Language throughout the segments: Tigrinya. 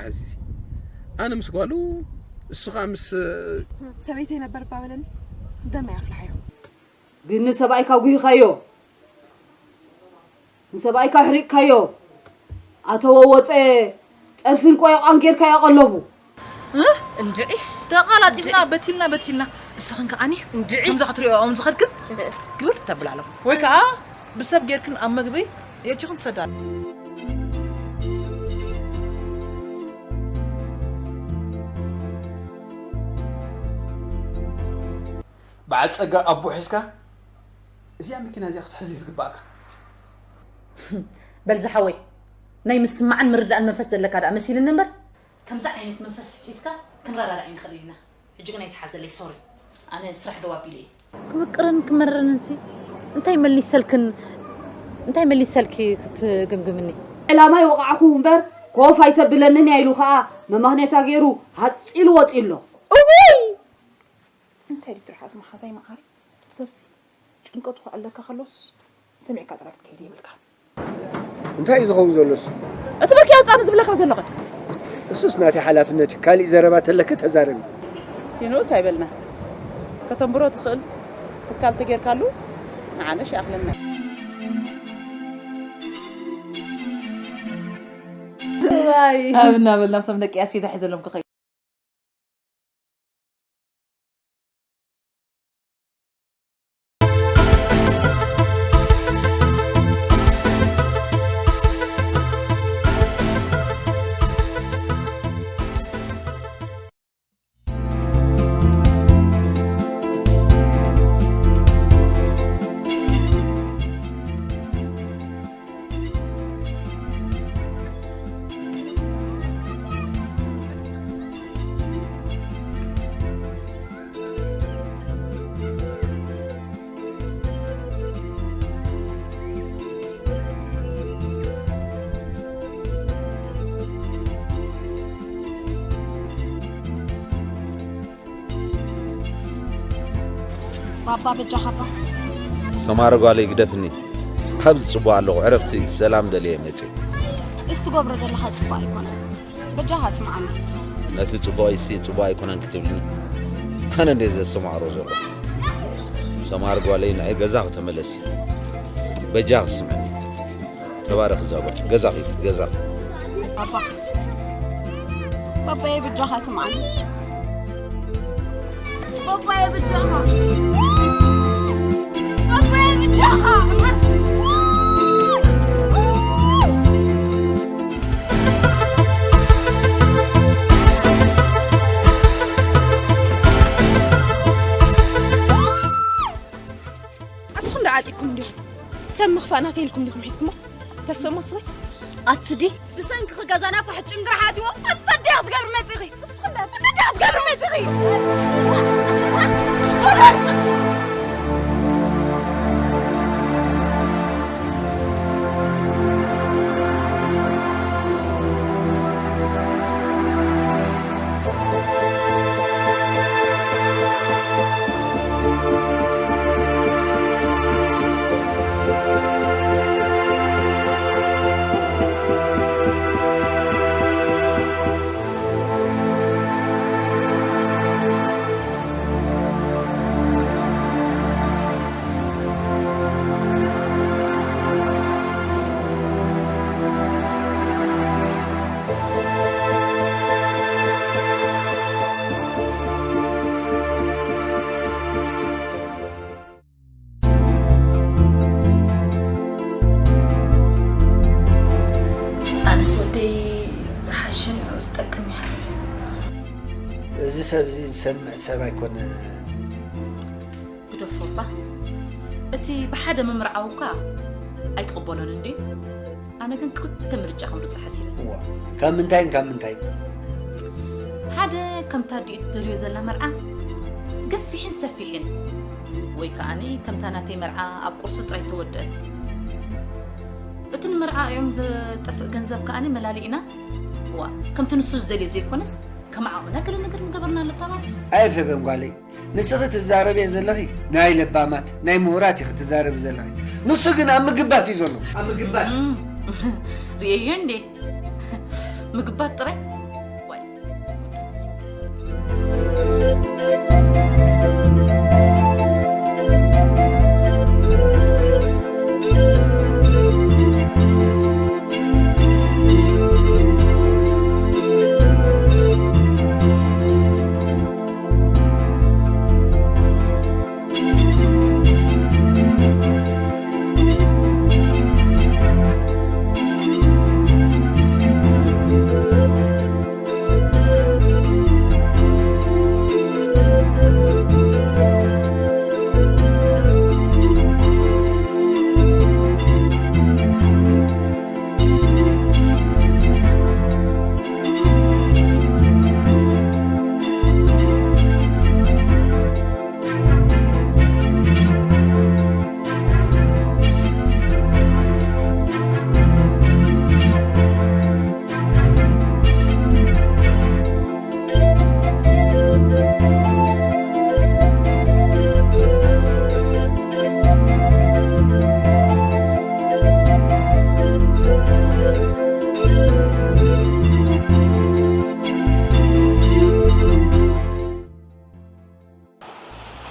እዚ ኣነ ምስ ጓሉ፣ እሱ ኸዓ ምስ ሰበይተይ ነበር እባ በለኒ። ደመይ ኣፍልሓዮ። ግን ንሰብኣይካ ጉሂኻዮ፣ ንሰብኣይካ ኣሕሪቕካዮ። ኣተወ ወፀ፣ ፀርፊን ቆይቋን ጌርካዮ ቀለቡ። እንድዒ ተቓላጢፍና በቲልና በቲልና፣ እስኽን ከዓኒ እንድዒ ከምዛ ክትሪኦ ኦም ዝኸድክን ግብር ተብላሎም፣ ወይ ከዓ ብሰብ ጌርክን ኣብ መግቢ የእቲኹን ትሰዳ። በዓል ጸጋ ኣቦ ሒዝካ እዚኣ መኪና እዚኣ ክትሕዝ እዩ ዝግባእካ። በል ዝሓወይ፣ ናይ ምስማዕን ምርዳእን መንፈስ ዘለካ ደኣ መሲልኒ እምበር፣ ከምዚ ዓይነት መንፈስ ሒዝካ ክንረዳዳእ ኣይንኽእልን ኢና። ሕጂ ግን ኣይትሓዘለይ፣ ሶሪ። ኣነ ስራሕ ደው ኣቢለ እየ። ክምቅርን ክመርርንሲ እንታይ መሊሰልክን እንታይ መሊሰልኪ ክትግምግምኒ? ዕላማይ ወቓዕኹ እምበር ኮፍ ኣይተብለንን እያ ኢሉ ኸኣ መማኽኔታ ገይሩ ሃጺሉ ወጺኡ ኣሎ። እውይ! እንታይ ድዩ ትርሓስ መሓዛይ መዓረይ? ሰብሲ ጭንቀቱ ከዕለካ ከሎስ ሰሚዕካ ጥራይ ክትከይድ የብልካ። እንታይ እዩ ዝኸውን ዘሎ እሱ? እቲ ብርኪ ኣውፃኒ ዝብለካ ዘለኹ። እሱስ ናተይ ሓላፍነት እዩ። ካሊእ ዘረባ ተለኪ ተዛረቢ። ይንኡስ ኣይበልና። ከተንብሮ ትኽእል ትካል ተጌርካሉ ንዓነሽ ይኣኽለና። ኣብና በልና እቶም ደቂ ኣስቤዛ ሒዘሎም ክኸይድ። ባባ በጃኻ እባ። ሰማረ ጓለይ ግደፍኒ። ኣብዚ ጽቡቕ ኣለኹ፣ ዕረፍቲ ሰላም ደልየ መጽየ። እዚ ትገብሮ ዘለኻ ጽቡቕ ኣይኮነን። በጃኻ ስምዓኒ። ነቲ ጽቡቕ ኢሲ ጽቡቕ ኣይኮነን ክትብልኒ ኣነ እንዴ ዘስተማቕሮ ዘሎ። ሰማር ጓለይ ንዓይ ገዛ ክተመለሲ በጃኺ ስምዕኒ። ተባረኽ ዛባ ገዛኺ ገዛ። ባባ ባባዬ በጃኻ ስምዓኒ። ባባዬ በጃኻ ባባዬ በጃኻ። ኣስኹም ዶ ዓጢኩም እንዲኹም ሰብ ምኽፋእ ናተይ ኢልኩም እንዲኹም ሒዝኩሞ ተሰሙ ስኺ ኣትስዲ ብሰንኪ ክገዛና ፋሕ ጭንግርሓት ይዎ ኣትተድያ ክትገብር መጺኺ ኣትተድያ ክትገብር መጺኺ። ኣነስ ወደይ ዝሓሸ ንዑ ዝጠቅም ይሓስብ። እዚ ሰብ እዚ ዝሰምዕ ሰብ ኣይኮነ። ግደፎ እባ። እቲ ብሓደ ምምርዓው እኳ ኣይቅበሎን እንድዩ። ኣነ ግን ክልተ ምርጫ ከምርጾ ሓሲበ። እዋ፣ ካብ ምንታይን ካብ ምንታይ? ሓደ ከምታ ኣዲኡ ትደልዮ ዘላ መርዓ ገፊሕን ሰፊሕን፣ ወይ ከኣኒ ከምታ ናተይ መርዓ ኣብ ቁርሲ ጥራይ ተወደአት። እቲ ንመርዓ እዮም ዘጠፍእ ገንዘብ ከኣኒ መላሊእና፣ ዋ፣ ከምቲ ንሱ ዝደልዮ ዘይኮነስ ከም ዓቕምና ገለ ነገር ምገበርና ኣሎ ተባብ። ኣይፈገም ጓለይ፣ ንስኺ ትዛረብዮ ዘለኺ ናይ ለባማት ናይ ምሁራት ኢኺ ትዛረቢ ዘለኺ። ንሱ ግን ኣብ ምግባት እዩ ዘሎ። ኣብ ምግባት። ርእየዮ እንዴ? ምግባት ጥራይ?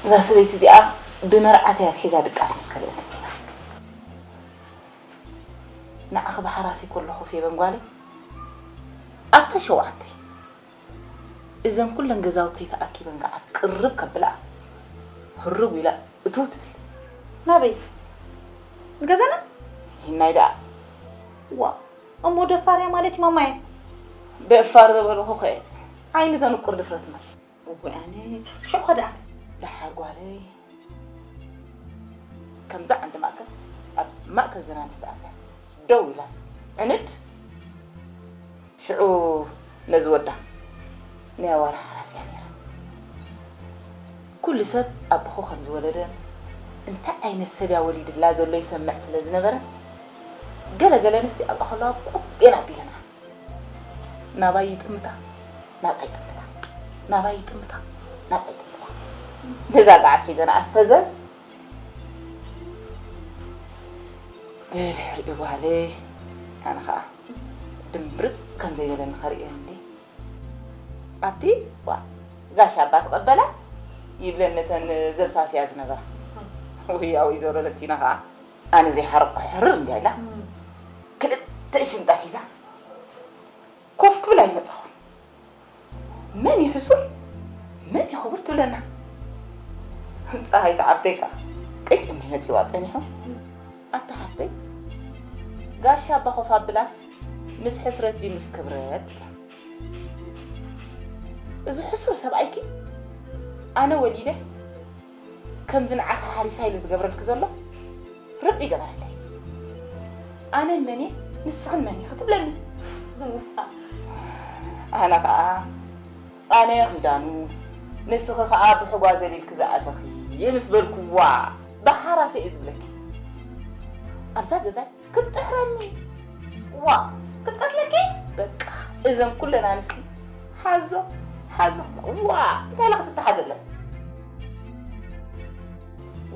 እዛ ሰበይቲ እዚኣ ብመርዓት እያ ኣትሒዛ ድቃስ ምስ ከልአትኒ ኢና። ንዓኺ ብሓራሲ ከለኹ ፌበን ጓለይ፣ ኣብታ ሸውዓተ እዘን ኩለን ገዛውተይ ተኣኪበን ገዓት ቅርብ ከብላ ህርጉ ኢላ እትው ትብል። ናበይ? ንገዛና? ይናይ ደኣ። ዋ፣ እሞ ደፋር እያ ማለት እዩ ማማየ? ደፋር ዝበልኹ ኸ ዓይኒ ዘንቁር ድፍረት እምበር። እወ ኣነ ሽዑ ኸ ደኣ? ደሓር ጓለይ፣ ከምዛ ዓንዲ ማእከል ኣብ ማእከል ዘና ኣንስቲ ኣትያስ ደው ኢላስ ዕንድ። ሽዑ ነዚ ወዳ ናይ ኣዋርሕ ሓራስ እያ ነይራ። ኩሉ ሰብ ኣቦኹ ከም ዝወለደ እንታይ ዓይነት ሰብ እያ ወሊድላ ዘሎ ይሰምዕ ስለ ዝነበረ ገለ ገለ ኣንስቲ ኣብኣ ከለዋ ቁብ ኢለን ኣቢለንኣ። ናባይ ይጥምታ ናብኣይ ይጥምታ ናባይ ይጥምታ ናብኣይ ይጥምታ። ነዛ ገዓት ሒዘን ኣስፈዘዝ ብድሕሪኡ ጓለይ ኣነ ኸዓ ድምብርፅ ከም ዘይበለኒ ኸርእየን እንዴ ኣቲ ዋ ጋሽ ኣባ ተቐበላ ይብለን ነተን ዘሳስያ ዝነበራ። ውያ ወይዘሮ ለቲና ኸዓ ኣነ ዘይሓረቕኩ ሕርር እንዲያ ኢላ ክልተ ሽምጣ ሒዛ ኮፍ ክብል ኣይመጻኹን። መን እዩ ሕሱር መን እዩ ክቡር ትብለና። ፀሃይ ተዓብተይ ከዓ ቅጭ እንዲ መፂዋ ፀኒሑ ኣታ ሓፍተይ ጋሻ ኣባ ኮፍ ኣብላስ ምስ ሕስረት ድዩ ምስ ክብረት ትብላ። እዚ ሕሱር ሰብኣይኪ ኣነ ወሊደ ከምዚ ንዓኺ ሓሪሳ ኢሉ ዝገብረልኪ ዘሎ ርብዒ ገበረለይ። ኣነን መን እየ ንስኽን መን ኢኺ ትብለኒ። ኣነ ኸዓ ኣነ ክዳኑ ንስኺ ኸዓ ብሕጓ ዘሊልኪ ዝኣተኺ ምስ በልክዋ ብሓራሰ እየ ዝብለኪ። ኣብዛ ገዛይ ክትጥሕረኒ ዋ ክትቀትለኪ። በቃ እዘን ኩለን ኣንስቲ ሓዞ ሓዞ ዋ እንታይ ኢላ ክትተሓዘለን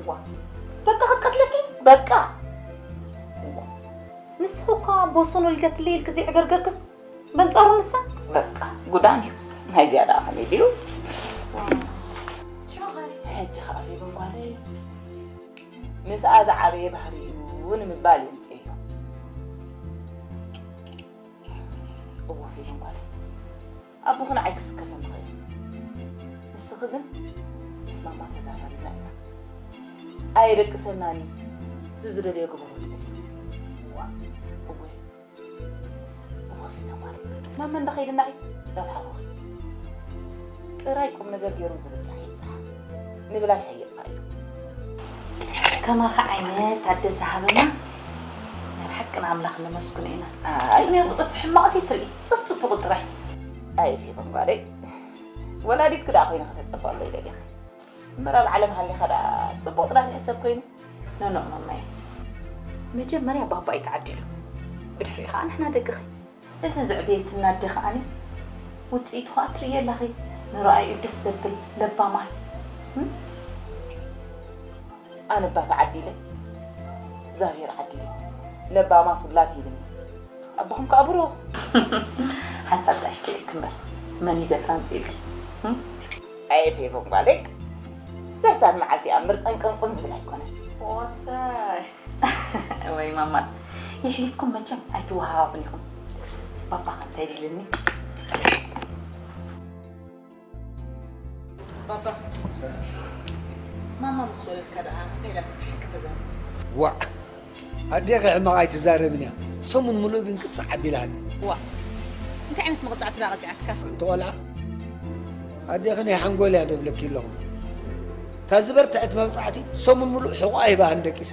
ዋ በቃ ክትቀትለኪ። በቃ ዋ ንስኺ እኳ ቦሶን ወሊዳትለይ ኢልኪ ዘይዕገርገርክስ በንጻሩ ንሳ በቃ ጉዳን እዩ። ናይ ዝያዳ ከመይ ድዩ? ሕጂ ኸዓ ፌበን ጓለይ ምስኣ ዝዓበየ ባህሪ እዩ ንምባል የምፅእ እዩ። እዎ ፌበን ጓለይ ኣቦኺ ንዓይ ክስከፈኒ ኸእል። ንስኺ ግን ምስ ማማ ተዛራሪብና ኢና። ኣየደቅሰናን እዩ። እዚ ዝደልዮ ግበሮ ኢለዮ። እዋ እወ እወ ፌበን ጓለይ ናብ መን ዶ ኸይድና እዩ? ናብ ሓወኺ ጥራይ ቁም ነገር ገይሩ ዝብጻሕ ይብጻሕ ንብላሽ ኣየጥፋእ እዩ። ከማኺ ዓይነት ኣደ ዝሃበና ናይ ብሓቂ ንኣምላኽ ነመስግኖ ኢና። ኣይ። ምኽንያቱ እቲ ሕማቕ ዘይትርኢ፣ እቲ ጽቡቕ ጥራይ። ኣይ ፌበን ጓለይ፣ ወላዲትኪ ደኣ ኮይነ ከተጸብቐለይ ደሊኺ። እምበር ኣብ ዓለም ሃሊኻ ደኣ ጽቡቕ ጥራሕ ዝሕሰብ ኮይኑ። ኖኖ ማማየ፣ መጀመርያ ባባ እዩ ተዓዲሉ፣ ብድሕሪኡ ኸኣ ንሕና ደቅኺ። እዚ ዘዕበየትና ኣደ ኸኣኒ ውፅኢቱ ኸኣ ትርእዮ ኣለኺ። ንረኣይኡ ደስ ዘብል ለባማይ። እም? ኣነ እባ ተዓዲለ እግዚኣብሔር ዓዲሉ ለባማት ውላድ ሂብኒ። ኣቦኹም ከኣ ብሩኽ። ሓንሳብ ዳሽ ክልክ እምበር መን ይደፍራ ኣምፅእልኪ? እም? ኣየ ፌቦን ጓለይ፣ ስሕታት መዓልቲ ኣብ ምርጠን ቅንቁን ዝብል ኣይኮነን። ወሳይ። ወይ ማማስ፣ የሕሊፍኩም መቸም ኣይትወሃሃቡን ኢኹም። ባባ እንታይ ኢልኒ? ባባ፣ ማማ ምስ ወለድካ ደኣ እንታይ ኢላትካ ሓቂ ተዛረብ? ዋዕ! ኣዴኺ ሕማቕ ኣይትዛረብን እያ። ሰሙን ሙሉእ ግን ቅጻዕ ኣቢላኒ። ዋእ! እንታይ ዓይነት መቕጻዕቲ ደኣ ቀጺዓትካ? ኣንቲ ቆልዓ፣ ኣዴኺ ናይ ሓንጎል እያ ደብለኪ ኣለኹ። እታ ዝበርትዐት መቕጻዕቲ ሰሙን ሙሉእ ሕቖኣ ሂባሃኒ ደቂሳ።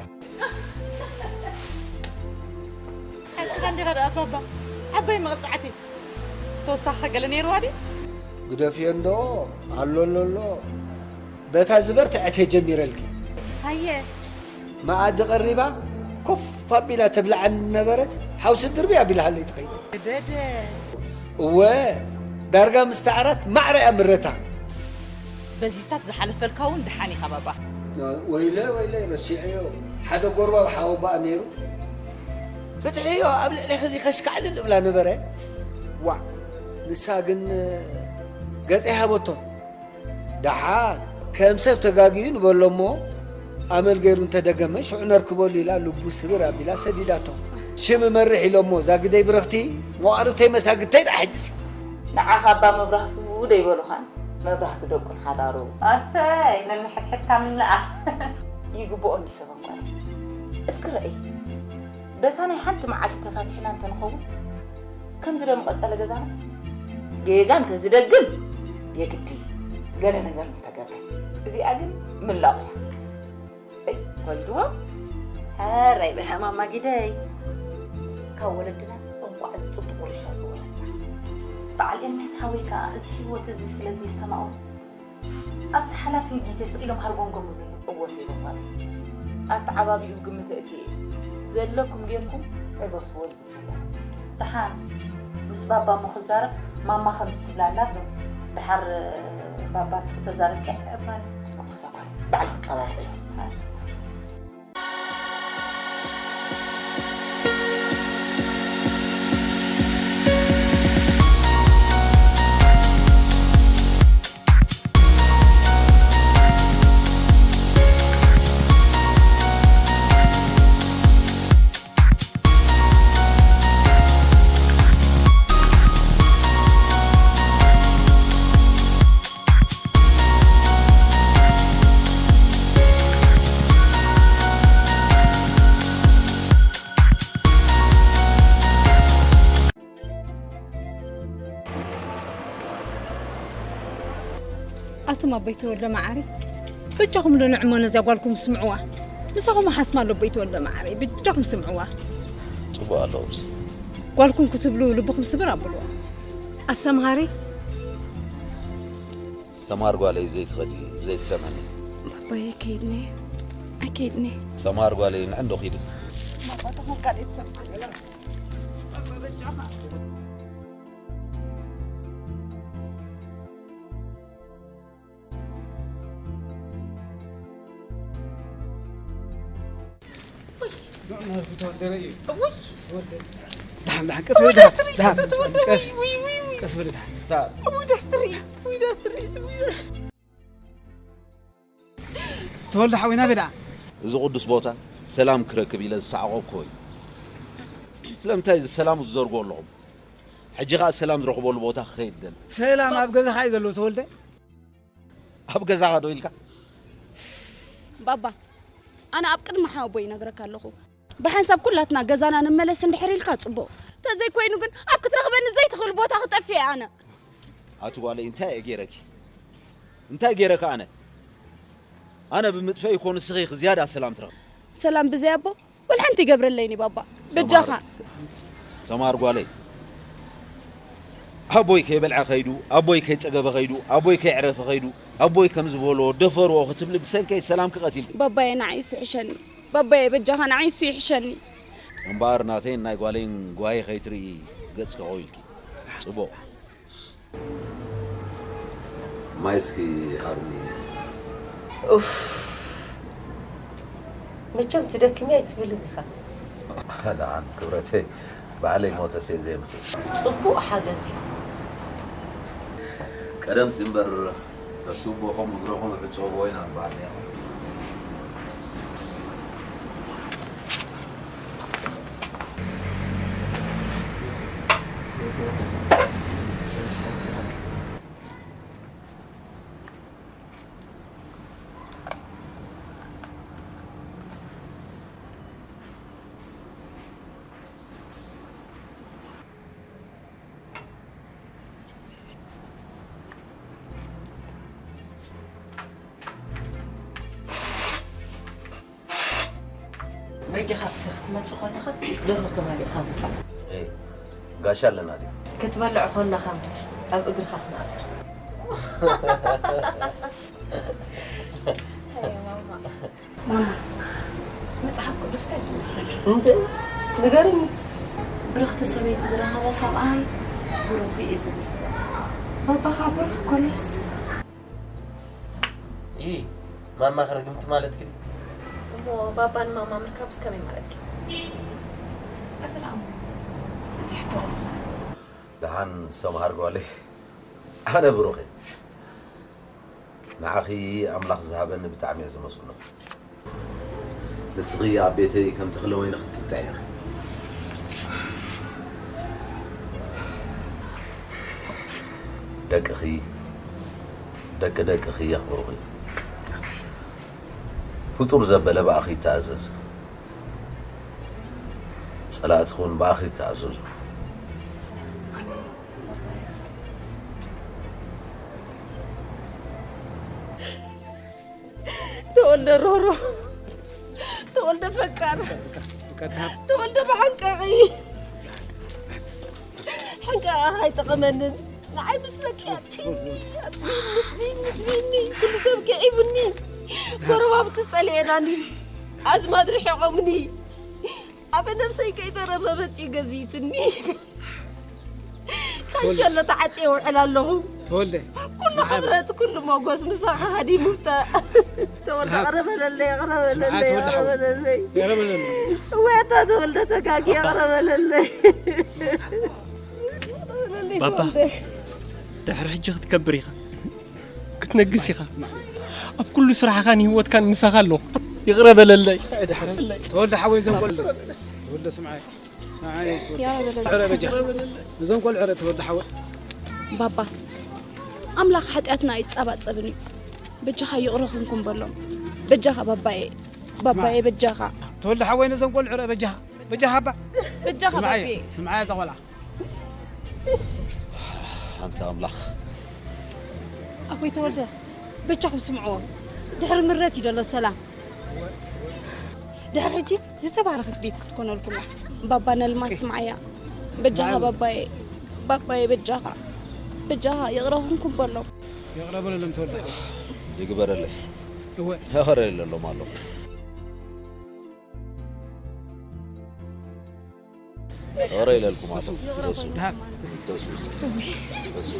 ሓቅኻ እንዲኻ ደኣ ባባ። ዓባይ መቕጻዕቲ። ተወሳኺ ገለ ነይርዋ ድዩ? ግደፍዮ እንዶ፣ ኣሎ ኣሎ ኣሎ። በታ ዝበርትዐት እየ ጀሚረልኪ። ሃየ። መኣዲ ቀሪባ ኮፍ ኣቢላ ተብልዓኒ ነበረት፣ ሓውሲ ድርቢ ኣቢላሃለይ ትኸይድ። ግደደ። እወ፣ ዳርጋ ምስ ተዓራት ማዕረ እያ ምረታ። በዚታት ዝሓለፈልካ እውን ደሓን ኢኻ ባባ። ወይለ፣ ወይለ፣ ረሲዐዮ። ሓደ ጎርባብ ሓወባኣ ነይሩ። ፍትሕዮ፣ ኣብ ልዕሌኺ እዚ ከሽካዕልል እብላ ነበረ። ዋዕ፣ ንሳ ግን ገጸ ሃበቶ። ደሓን፣ ከም ሰብ ተጋግዩ ንበሎ እሞ ኣመል ገይሩ እንተደገመ ሽዑ ነርክበሉ ኢላ ልቡ ስብር ኣቢላ ሰዲዳቶ። ሽም እመርሕ ኢሎሞ እዛ ግደይ ብርኽቲ መቓርብተይ መሳግድተይ ደኣ ሕጅሲ። ንዓኻ ኣባ መብራህቱ ዶ ይበሉኻን መብራህቱ ደቁን ሓዳሩ። ኣሰይ ነንሕድሕድካ ምንኣኽ። ይግብኦ እንዲፈበን ጓል። እስኪ ረእይ በታ ናይ ሓንቲ መዓልቲ ተፋቲሕና እንተንኸውን ከምዚ ዶ ምቐጸለ ገዛና? ጌጋ እንተዝደግም የግዲ ገለ ነገር ምተገብረ። እዚኣ ግን ምላቕ እያ። እይ፣ ወልድዎ? ሕራይ በላ ማማ ጊደይ። ካብ ወለድና እንቋዕ እዚ ጽቡቕ ውርሻ ዝወረስና። በዓል ኤርምያስ ሓወይ ከኣ እዚ ህይወት እዚ ስለ ዘየስተማቕሮ ኣብዚ ሓላፊ ግዜ ስቕ ኢሎም ሃርጎምጎም ይብሉ። እወ ፌበን ጓል። ኣተዓባቢኡ ግምት እየ። ዘለኩም ጌርኩም ዕገስዎ ዝብል ዘለኹ። ደሓን ምስ ባባ እሞ ክዛረብ ማማ ከምዚ ትብላ ኣላ ኣሎ። ደሓር ባባ ንስኺ ተዛረብኪ ኣይዕብራን። ኣቦሳ ጓል ባዕልኺ ጸባርቂ እየ። ኣቱም ኣቦይ ተወልደ መዓሪ፣ በጃኹም ዶ ንዕሞ ነዛ ጓልኩም ስምዕዋ። ምሳኹም ሓስማ ኣሎ ኣቦይ ተወልደ መዓሪ፣ በጃኹም ስምዕዋ። ጽቡቕ ኣሎ። ጓልኩም ክትብሉ ልብኹም ስብር ኣብልዎ። ኣሰምሃሪ። ሰማር ጓለይ ዘይትኸዲ ዘይትሰምዕኒ። ኣቦይ ኣይከይድኒ፣ ኣይከይድኒ። ሰማር ጓለይ ንዕንዶ ኺድ። ደሓን፣ ደሓን፣ ቀስ በል፣ ደሓን፣ ደሓን፣ ቀስ፣ ቀስ በል፣ ደሓን። ተወልደ ሓወይ፣ ናበይ ደኣ? እዚ ቅዱስ ቦታ ሰላም ክረክብ ኢለ ዝሰዓቖ እኮ እዩ። ስለምንታይ እዚ ሰላም ትዘርግዎ ኣለኹም? ሕጂ ኸኣ ሰላም ዝረኽበሉ ቦታ ክኸይድ ደሊ። ሰላም ኣብ ገዛኻ እዩ ዘሎ ተወልደ። ኣብ ገዛኻ ዶ ኢልካ? ባባ፣ ኣነ ኣብ ቅድሚ ሓወቦይ ይነግረካ ኣለኹ። ብሓንሳብ ኩላትና ገዛና ንመለስ እንድሕር ኢልካ ጽቡቕ። ተዘይኮይኑ ግን ኣብ ክትረኽበኒ ዘይትኽእል ቦታ ክጠፍእ እየ ኣነ። ኣቲ ጓለይ፣ እንታይ እየ ገይረኪ? እንታይ ገይረካ ኣነ? ኣነ ብምጥፈእ ይኮን ንስኺ ዝያዳ ሰላም ትረኽቢ። ሰላም ብዘይ ኣቦ ወላ ሓንቲ ይገብረለይን እዩ ባባ። በጃኻ። ሰማር ጓለይ፣ ኣቦይ ከይበልዐ ከይዱ፣ ኣቦይ ከይጸገበ ከይዱ፣ ኣቦይ ከይዕረፈ ከይዱ፣ ኣቦይ ከም ዝበሎ ደፈርዎ ክትብሊ ብሰንከይ ሰላምኪ ቀቲልኪ። ባባየ ንዓይ እሱ ይሕሸኒ። ባባየ በጃኻ ንዓይ እሱ ይሕሸኒ። እምበኣር ናተይን ናይ ጓለይን ጓሂ ከይትርኢ ገጽኪ ቆይልኪ። ጽቡቕ። ማይ እስኪ ሃብኒ። ኡፍ፣ መቸም ትደክሚ ኣይትብልን ኢኻ። ደሓን ክብረተይ፣ ባዕለይ ሞተስ እየ ዘየምጽእ። ጽቡቕ ሓገዝ እዩ። ቀደምሲ እምበር ተስቦኹም እግረኹም ሕጸብዎ ኢና ንበሃል ነይርና። በጃኻ እስከ ክትመጽእ ከለኻ ደርሆ ተማሊእካ ምጻእ። ኤይ፣ ጋሻ ኣለና ድዩ? ክትበልዕ ከለኻ እምበር ኣብ እግርኻ ክንኣስር። ማማ፣ መጽሓፍ ቅዱስ እንታይ ይመስለኪ? እንተ ንገርኒ። ብርኽቲ ሰበይቲ ዝረኸበ ሰብኣይ ብሩኽ እዩ ዝብል። ባባኻ ብሩኽ ከሎስ? ይ ማማ ክርግምቲ ማለትኪ ድዩ? እሞ ባባን ማማ ምርካብስ ከመይ ማለትኪ? ኣሰላም። እንታይ ሕቶ? ደሓን ሰምሃር ጓለይ። ኣነ ብሩኽ እየ። ንዓኺ ኣምላኽ ዝሃበኒ ብጣዕሚ እየ ዘመስግኖ። ንስኺ ኣብ ቤተይ ከም ተኽለ ወይኒ ክትጥንጠ ኢኺ። ደቅኺ፣ ደቂ ደቅኺ የኽብሩኺ። ፍጡር ዘበለ ብኣኺ ይተኣዘዝ። ጸላእትኹን ብኣኺ ይተኣዘዙ። ተወልደ ሮሮ፣ ተወልደ ፈቃር፣ ተወልደ ብሓንቀቒ። ሓንቀቓ ኣይጠቐመንን። ንዓይ ምስ ደቂ ኣጥፊኒ፣ ኣጥፊኒ፣ ኣጥፊኒ፣ ኣጥፊኒ። ኩሉ ሰብ ክዒቡኒ። ጎረባብቲ ጸሊኤናኒ። ኣዝማድ ርሒቖምኒ። ኣበ ነብሰይ ከይተረፈ መጺኡ ገዚትኒ። ካንሸሎ ተዓጽየ ውዕል ኣለኹ። ተወልደ፣ ኩሉ ስምዓኒ። ክብረት፣ ኩሉ ሞጎስ ምሳኻ ሃዲሙ። ተወልደ፣ ሃብ። ቅረበለለይ፣ ቅረበለለይ፣ ስምዓኒ፣ ተወልደ ሓወይ። ቅረበለለይ። ቅረበለለይ። እወ፣ ኣታ ተወልደ ተጋጊ፣ ቅረበለለይ። ባባ፣ ተወልደ። ድሕሪ ሕጂ ክትከብር ኢኻ። ክትነግስ ኢኻ። ኣብ ኩሉ ስራሕኻን ህይወትካን ምሳኻ ኣለኹ። ይቕረ በለለይ። ተወልደ ሓወይ፣ እዞም ቆልዑ። ተወልደ፣ ስምዓይ። ስምዓይ፣ ተወልደ። ይቕረ በለለይ። ዕረ በጃ። እዞም ቆልዑ፣ ዕረ፣ ተወልደ ሓወይ። ባባ፣ ኣምላኽ ሓጢኣትና ኣይጻባጸብን እዩ። በጃኻ ይቕረ ኹንኩም በሎም። በጃኻ ባባዬ። ባባዬ፣ በጃኻ። ተወልደ ሓወይ፣ ነዞም ቆልዑ፣ ዕረ በጃኻ። በጃኻ፣ ኣባ። በጃኻ ስምዓይ፣ ባባዬ። ስምዓይ፣ እዛ ቆልዓ። ኣንታ ኣምላኽ። ኣቦይ ተወልደ፣ በጃኹም ስምዕዎ። ድሕሪ ምረት እዩ ዘሎ ሰላም። ድሕሪ ሕጂ ዝተባረኸት ቤት ክትኮነልኩም እያ። ባባ ነልማስ ስምዓያ። በጃኻ ባባዬ፣ ባባዬ በጃኻ። በጃኻ ይቕረ ኩንኩም በሎም። ይቕረ በለሎም ተወልደ። ይግበረለይ። እወ። ይቕረ ይለሎም ኣሎ። ኦረ ኢለልኩም ኣቶ። እሱ፣ እሱ። ደሃብ። እሱ፣ እሱ። እሱ።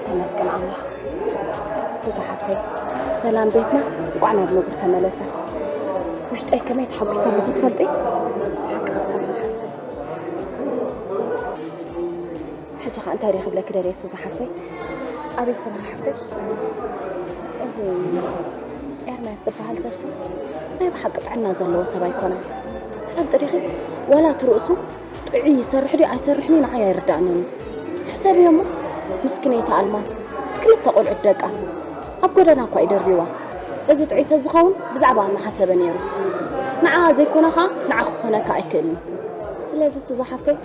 ተመስገን ኣምላኽ። ሱዛ ሓፍተይ፣ ሰላም ቤትና እንቋዕ ናብ ንቡር ተመለሰ። ውሽጠይ ከመይ ተሓጒሰ ኣለኹ ትፈልጢ? ሓቂ ሰላም ሓፍተይ። ሕጂ ኸኣ እንታይ ድየ ክብለኪ ደልየ ሱዛ ሓፍተይ? ኣቤት ሰላም ሓፍተይ። እዚ ኤርምያስ ዝበሃል ሰብሲ ናይ ብሓቂ ጥዕና ዘለዎ ሰብ ኣይኮነን። ትፈልጢ ዲኺ? ዋላ እቲ ርእሱ ጥዑይ ይሰርሕ ድዩ ኣይሰርሕን እዩ ንዓይ ኣይርዳእንን እዩ። ሕሰብዮ እሞ፣ ምስኪነይቲ ኣልማዝ ምስ ክልተ ቆልዑት ደቃ ኣብ ጎደና እኳ እዩ ደርብይዋ። እዚ ጥዑይ ተዝኸውን ብዛዕባኣ ምሓሰበ ነይሩ። ንዓኣ ዘይኮነ ኸኣ ንዓኺ ክኾነኪ ኣይክእልን እዩ። ስለዚ ሱዛ ሓፍተይ፣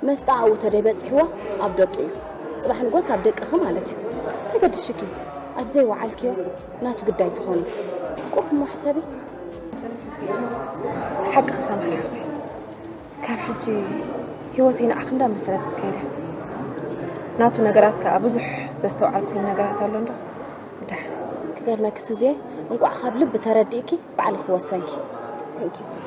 መስጣ ኣብኡ ተደይበጺሕዎ ኣብ ደቁ እዩ። ጽባሕ ንጎስ ኣብ ደቅኺ ማለት እዩ። ከይገድሽኪ ኣብ ዘይወዓልክዮ ናቱ ግዳይ ትኾኒ። ቁሩብ እሞ ሕሰቢ። ሓቂ ክሰማዕ ሓፍተይ። ካብ ሕጂ ህይወተይ ንዓኺ እንዳ መሰለት ክትከይድ እያ። ናቱ ነገራት ከኣ ብዙሕ ዘስተውዓልኩሉ ነገራት ኣሎ እንዶ። ደሓን። ክገርመኪ ሱዝየ፣ እንቋዕ ካብ ልቢ ተረዲእኪ ባዕልኺ ወሰንኪ። Thank you ሱዚ።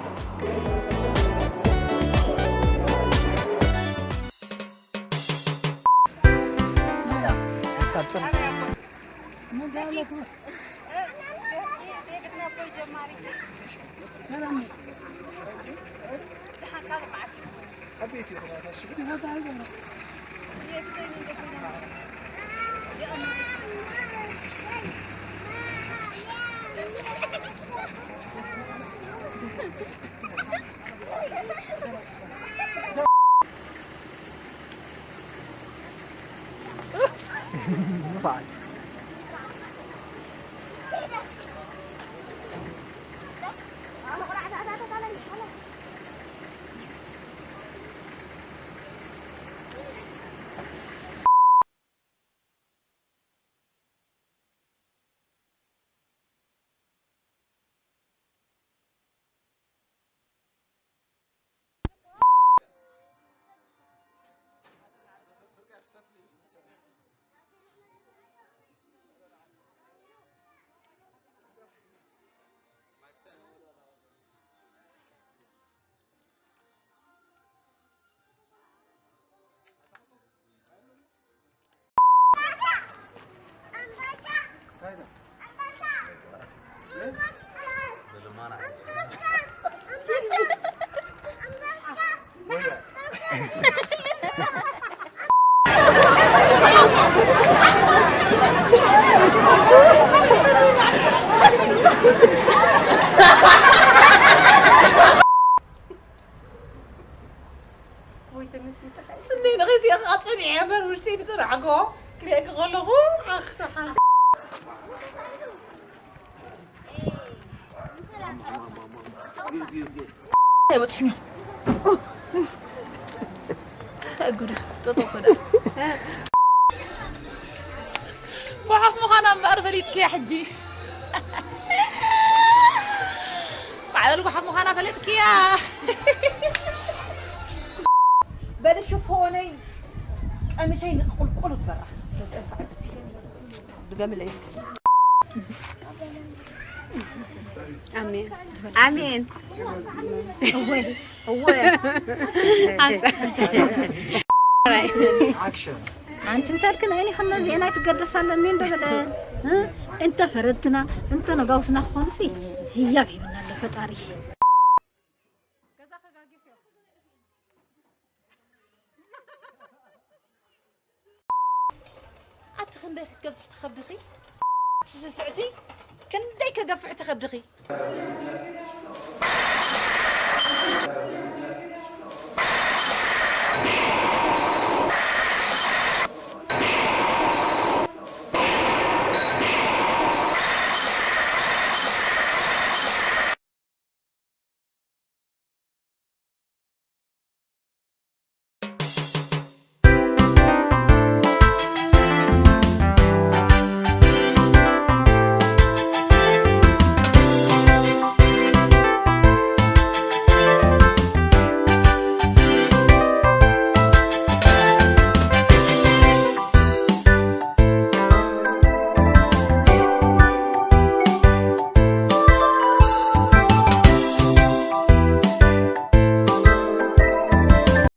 ስነይ ንኺሲ ኣጽኒዐ እምበር ውሽጢ ዝጽናዕጎ ክርእየኪ ከለኹ ኣኽትሓ እንታይ በጽሕና? እንታይ ጉድ እዩ? ጠጠው እኮ ደኣ። ጓሓፍ ምዃና እምበኣር ፈሊጥክያ ሕጂ። ማዕበል ጓሓፍ ምዃና ፈለጥክያ። በሊ ሽፎነይ ቀሚሸይ ንቁልቁል በራ። ተዘርግዐ ብሲ። ድገምለይ እስኪ። ኣሜን። ኣሜን። እወ፣ እወ። ኣንቲ እንተልክን ኣይኒ ከመዚኤን ኣይትገደሳለን እንዶ በለ። እ? እንተ ፈረድትና፣ እንተ ነጋውስና ክኾንሲ ህያብ ሂብና ኣሎ ፈጣሪ። ኣቲ ክንደይ ክገዝፍ ትኸብድኺ? እቲ ስስዕቲ ክንደይ ከገፍሕ ትኸብድኺ?